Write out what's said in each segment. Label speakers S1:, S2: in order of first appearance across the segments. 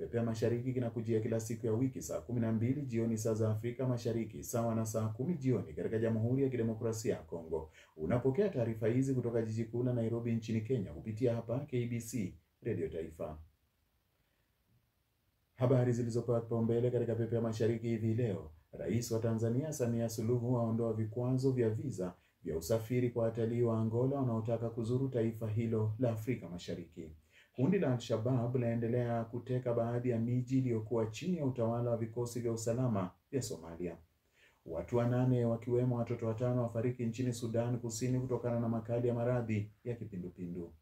S1: Pepea Mashariki kinakujia kila siku ya wiki saa 12 jioni saa za Afrika Mashariki, sawa na saa 10 jioni katika Jamhuri ya Kidemokrasia ya Kongo. Unapokea taarifa hizi kutoka jiji kuu la Nairobi nchini Kenya kupitia hapa KBC Radio Taifa. Habari zilizopewa kipaumbele katika Pepea Mashariki hivi leo: Rais wa Tanzania Samia Suluhu aondoa vikwazo vya visa vya usafiri kwa watalii wa Angola wanaotaka kuzuru taifa hilo la Afrika Mashariki. Kundi la Al-Shabaab laendelea kuteka baadhi ya miji iliyokuwa chini ya utawala wa vikosi vya usalama vya Somalia. Watu 8 wakiwemo watoto 5 wafariki nchini Sudan Kusini kutokana na makali ya maradhi ya kipindupindu.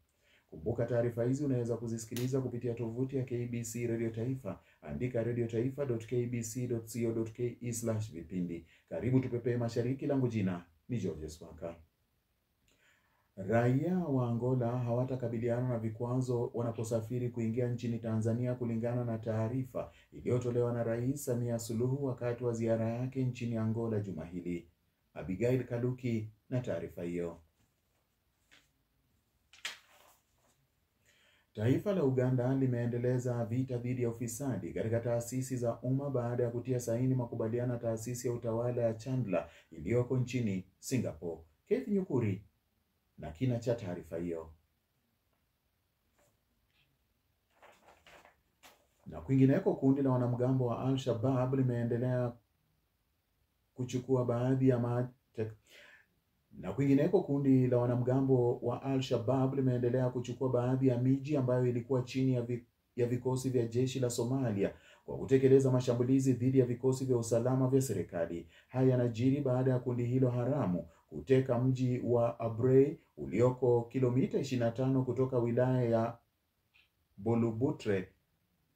S1: Kumbuka taarifa hizi unaweza kuzisikiliza kupitia tovuti ya KBC Radio Taifa. Andika radiotaifa.kbc.co.ke/vipindi. Karibu tupepee Mashariki, langu jina ni George Swaka. Raia wa Angola hawatakabiliana na vikwazo wanaposafiri kuingia nchini Tanzania kulingana na taarifa iliyotolewa na Rais Samia Suluhu wakati wa ziara yake nchini Angola juma hili. Abigail Kaluki na taarifa hiyo. Taifa la Uganda limeendeleza vita dhidi ya ufisadi katika taasisi za umma baada ya kutia saini makubaliano na taasisi ya utawala ya Chandler iliyoko nchini Singapore. Keith Nyukuri na kina cha taarifa hiyo. Na kwingineko, kundi la wanamgambo wa Al-Shabaab limeendelea kuchukua baadhi ya Na kwingineko, kundi la wanamgambo wa Al-Shabaab limeendelea kuchukua baadhi ya miji ambayo ilikuwa chini ya vikosi vya jeshi la Somalia kwa kutekeleza mashambulizi dhidi ya vikosi vya usalama vya serikali. Haya yanajiri baada ya kundi hilo haramu kuteka mji wa Abrey ulioko kilomita 25 kutoka wilaya ya Bolubutre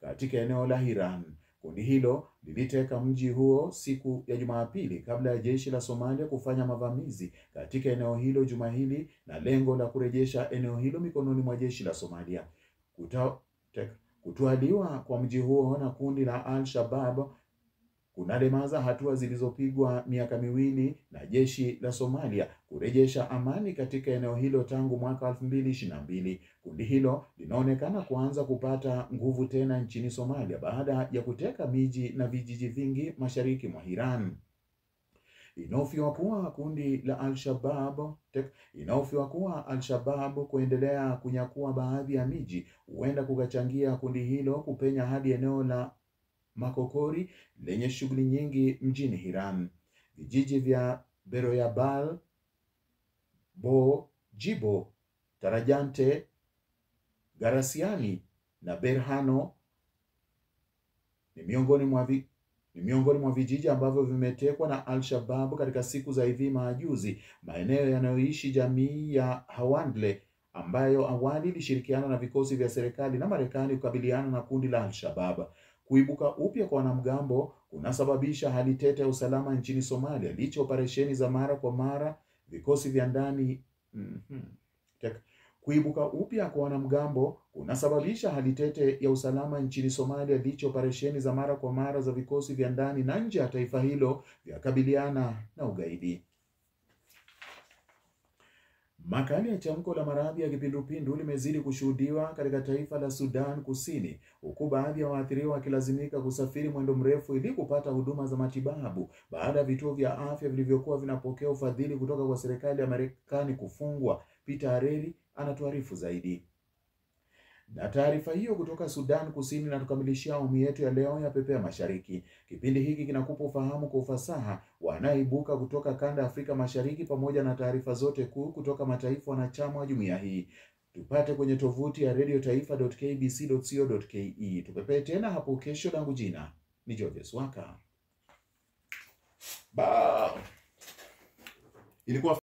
S1: katika eneo la Hiran. Kundi hilo liliteka mji huo siku ya Jumapili kabla ya jeshi la Somalia kufanya mavamizi katika eneo hilo juma hili na lengo la kurejesha eneo hilo mikononi mwa jeshi la Somalia. Kutwaliwa kwa mji huo na kundi la Al-Shabaab kunalemaza hatua zilizopigwa miaka miwili na jeshi la Somalia kurejesha amani katika eneo hilo tangu mwaka 2022. Kundi hilo linaonekana kuanza kupata nguvu tena nchini Somalia baada ya kuteka miji na vijiji vingi mashariki mwa Iran. Inahofiwa kuwa kundi la Al-Shabaab Al-Shabaab kuendelea kunyakua baadhi ya miji huenda kukachangia kundi hilo kupenya hadi eneo la Makokori lenye shughuli nyingi mjini Hiran. Vijiji vya Beroyabal, Bo, Jibo, Tarajante, Garasiani na Berhano ni miongoni mwa vijiji ambavyo vimetekwa na Al-Shabaab katika siku za hivi majuzi, maeneo yanayoishi jamii ya Hawandle ambayo awali ilishirikiana na vikosi vya serikali na Marekani kukabiliana na kundi la Al-Shabaab. Kuibuka upya kwa wanamgambo kunasababisha hali tete ya usalama nchini Somalia licha operesheni za mara kwa mara vikosi vya ndani. Kuibuka upya kwa wanamgambo kunasababisha hali tete ya usalama nchini Somalia licha operesheni za mara kwa mara za vikosi vya ndani na nje ya taifa hilo vya kabiliana na ugaidi. Makali ya chamko la maradhi ya kipindupindu limezidi kushuhudiwa katika taifa la Sudan Kusini, huku baadhi ya waathiriwa wakilazimika kusafiri mwendo mrefu ili kupata huduma za matibabu baada ya vituo vya afya vilivyokuwa vinapokea ufadhili kutoka kwa serikali ya Marekani kufungwa. Peter Areri anatuarifu zaidi. Na taarifa hiyo kutoka Sudan Kusini na tukamilishia awamu yetu ya leo ya Pepea Mashariki. Kipindi hiki kinakupa ufahamu kwa ufasaha wanaibuka kutoka kanda ya Afrika Mashariki pamoja na taarifa zote kuu kutoka mataifa wanachama wa jumuiya hii. Tupate kwenye tovuti ya radiotaifa.kbc.co.ke. Tupepee tena hapo kesho. Langu jina ni George Swaka. Ba. Ilikuwa